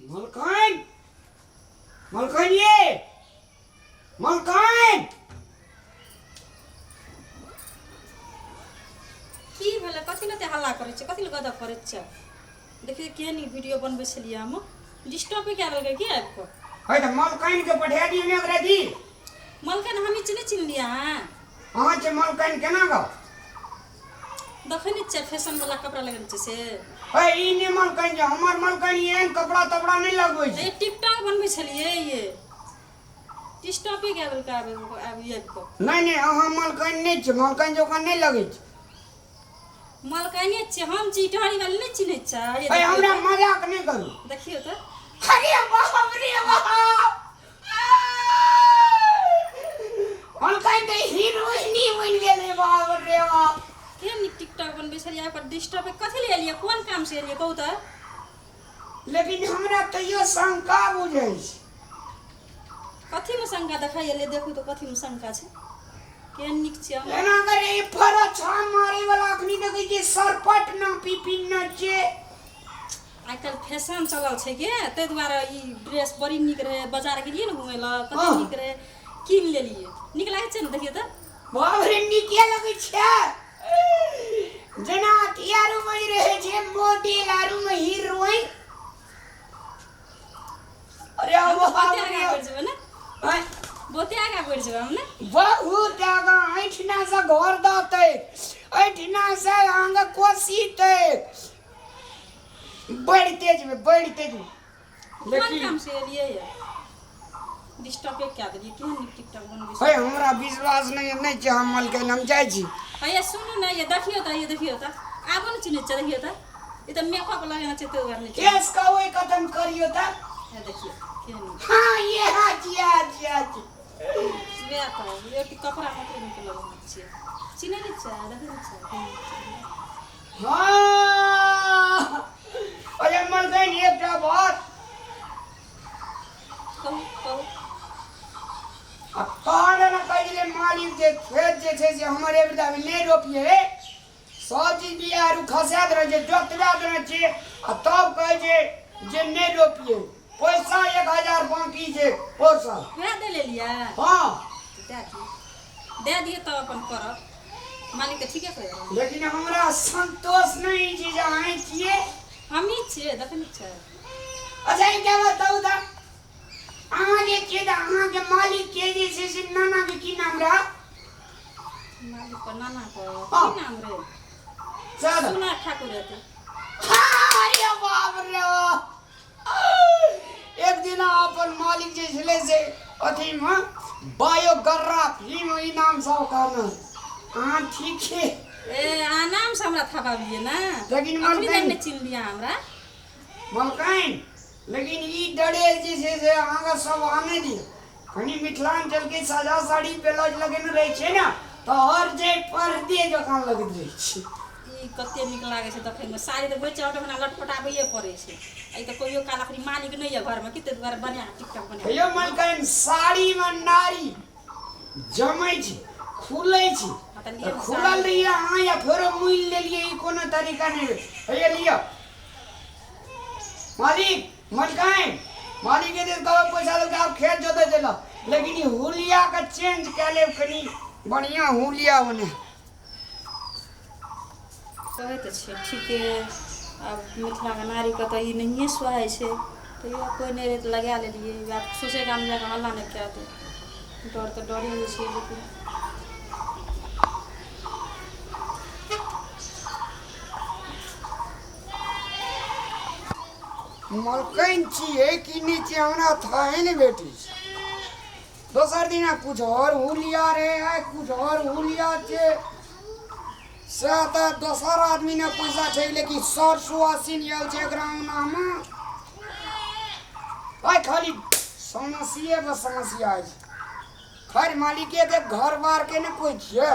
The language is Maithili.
मलकाइन, मलकाइन, ये मलकाइन। की भेलै? कथी लए एते हल्ला करै छै? कथी लए गदब करै छै? देखियौ, केहन नीक वीडियो बनबै छलियै हम, डिस्टर्ब कए देलकै की आबि कऽ? है तऽ मलकाइन के पठा दियौ ने ओकरा जी। मलकाइन हमी छी, नहि चिन्हलियै अहाँ? अहाँ छै मलकाइन केना गो? देखै नहि छियै, फैशन वाला कपड़ा लगेने छै से। है, ई नहि मलकाइन छै हमर। मलकाइन एहन कपड़ा तपड़ा नहि लगबै छै। ए, टिकटॉक बनबै छलियै, ये डिस्टर्बे कए देलकै आबि आबि आबि कऽ। नहि नहि, अहाँ मलकाइन नहि छै। मलकाइन जकाँ नहि लगै छै। मलकाइने छियै हम छी, इटहरी वाली, नहि चिन्है छियै? है, हमरा मजाक नहि करू। देखियौ तऽ। अरे बाप रे बाप, मलकाइन तऽ हीरोइनी बनि गेलै, बाप रे बाप। केहन नीक टिकटॉक बनबै छलियै, पर डिस्टर्ब कथी लए एलियै? कोन काम से एलियै, कहू तऽ? लेकिन हमरा तैयो शंका बुझै छै। कथीमे शंका देखाइ एलियै? देखू तऽ, कथीमे शंका छै? केहन नीक छै हम। एना करे ई फरछा मारे वाला अखनी देखै छियै, सरपट नापी पिन्ने छियै। आइ काल्हि फैशन चलल छै के, ताहि दुआरे ई ड्रेस बड़ी नीक रहै। बाजार गेलियै ने घुमै लए, कते नीक रहै, कीन लेलियै। नीक लागै छै ने? देखियौ तऽ। बाप रे, नीके लगै छै। जेना अथी आरू बनि रहै छै, मॉडल आरू मे हीरोइन। अरे हम तऽ बाप बहुते रे। आगाँ बढ़ि जेबै ने? आँय? बहुते आगाँ बढ़ि जेबै हम ने? बहुत आगाँ। एहिठिना से घर दतै, एहिठिना से अहाँके कोसी तक बढ़िते जेबै, बढ़िते जेबै। कोन लेकिन काम से एलियै ये? डिस्टर्बे कए देलियै। केहन नीक टिकटॉक बनबै हे छै। हमरा विश्वास नहि नहि छै हम मलकाइन, हम जाइ छी। हैया, सुनू ने, ये देखियौ तऽ, ये देखियौ तऽ, आबो ने चिन्है छै? देखियौ तऽ, ई तऽ मेकअप लगेने छै, ताहि दुआरे नहि चिन्है। केस का ओहि खत्म करियौ तऽ। हे, देखियौ केहन नीक। हाँ, ये हाँ जी, हाँ जी, हाँ जी। वएह तऽ एक कपड़ा मात्र नीक लगेने छियै। चिन्है नहि छै? देखै नहि छै केहन नीक छै? हाँ, अरे मलकाइन, एकटा बात। कहू, कहू। आ कहल ने, कहै छलै मालिक जे खेत जे छै से हमर एक अभी नहि रोपिए, सब चीज बिया आरू खसा देने छै, जोतबा देने छै, आ तब कहै छै जे नहि रोपिए, पैसा 1000 बाकी छै पैसा। वएह दै लेलियै? हाँ। दए दियौ, दए दियौ, तब अपन करब। मालिक तऽ ठीके कहै रहै। लेकिन हमरा संतोष नहि छै जे अहाँ छियै। हमही छियै, देखै नहि छै? अच्छा, एकटा बताउ तऽ, अहाँ जे छियै तऽ अहाँके मालिक के जे छै से नानाके की नाम रहै? मालिक पर नाना पर? हाँ। की नाम रे? सर। सुना ठाकुर हेतै। अरे बाप रे बाप। एक दिन अपन मालिक जे छलै से अथीमे बायोग्राफीमे ई नाम सब कहना। अहाँ ठीक छी? ए, अहाँ नाम से हमरा था पाबियै ने। लेकिन अखनी मलकाइन तक नहि चिन्हलियै हमरा। मलकाइन, लेकिन ई ड्रेस जे छै से अहाँके सब आने दियौ। कनि मिथिलाञ्चलके साजा साड़ी ब्लाउज लगेने रहै छै ने, तऽ हर जे पर्दे जकाँ लगैत रहै छै। ई कते नीक लागै छै देखैमे। साड़ी तऽ बचि अपना लटपटाबैए पड़ै छै। ई तऽ कहियो काल, अखनी मालिक नहि यऽ घरमे कि, ताहि दुआरे बना टिकटॉक बना। यौ मलकाइन, साड़ीमे नारी जमै छै, खुलै छै। हाँ, तऽ तऽ लिअ ने खुलल साड़ी। रहियै अहाँ या फेरो मुनि लेलियै, ई कोनो तरीका नहि हैया। लिअ मालिक। मलकाइन, मालिक के कहबै पैसा देलकै, आब खेत जोतै देलक, लेकिन ई हुलिया के चेंज कए लेब, कनि बढ़िआँ हुलिया बने। कहै तऽ छियै ठीके। आब मिथिलाके नारीके तऽ ई नहिए सोहाइ छै, तैयो कोइ नहि रहै तऽ लगा लेलियै। आब सोचै गाम जाकऽ हल्ला नहि कए दे, डर तऽ डरे होइ छै लेकिन। मलकाइन छियै कि नहि छियै, हमरा थाहे नहि भेटै छै। दोसर दिना कुछ और हुलिया रहे, आइ कुछ और हुलिया छै। से तऽ दोसर आदमी ने पैसा छै, लेकिन सर सुआसिन आयल छै एकरा अंगनामे। आइ खाली समस्ये पर समस्या अछि। खैर, मालिके के घर बार के ने कोइ छियै।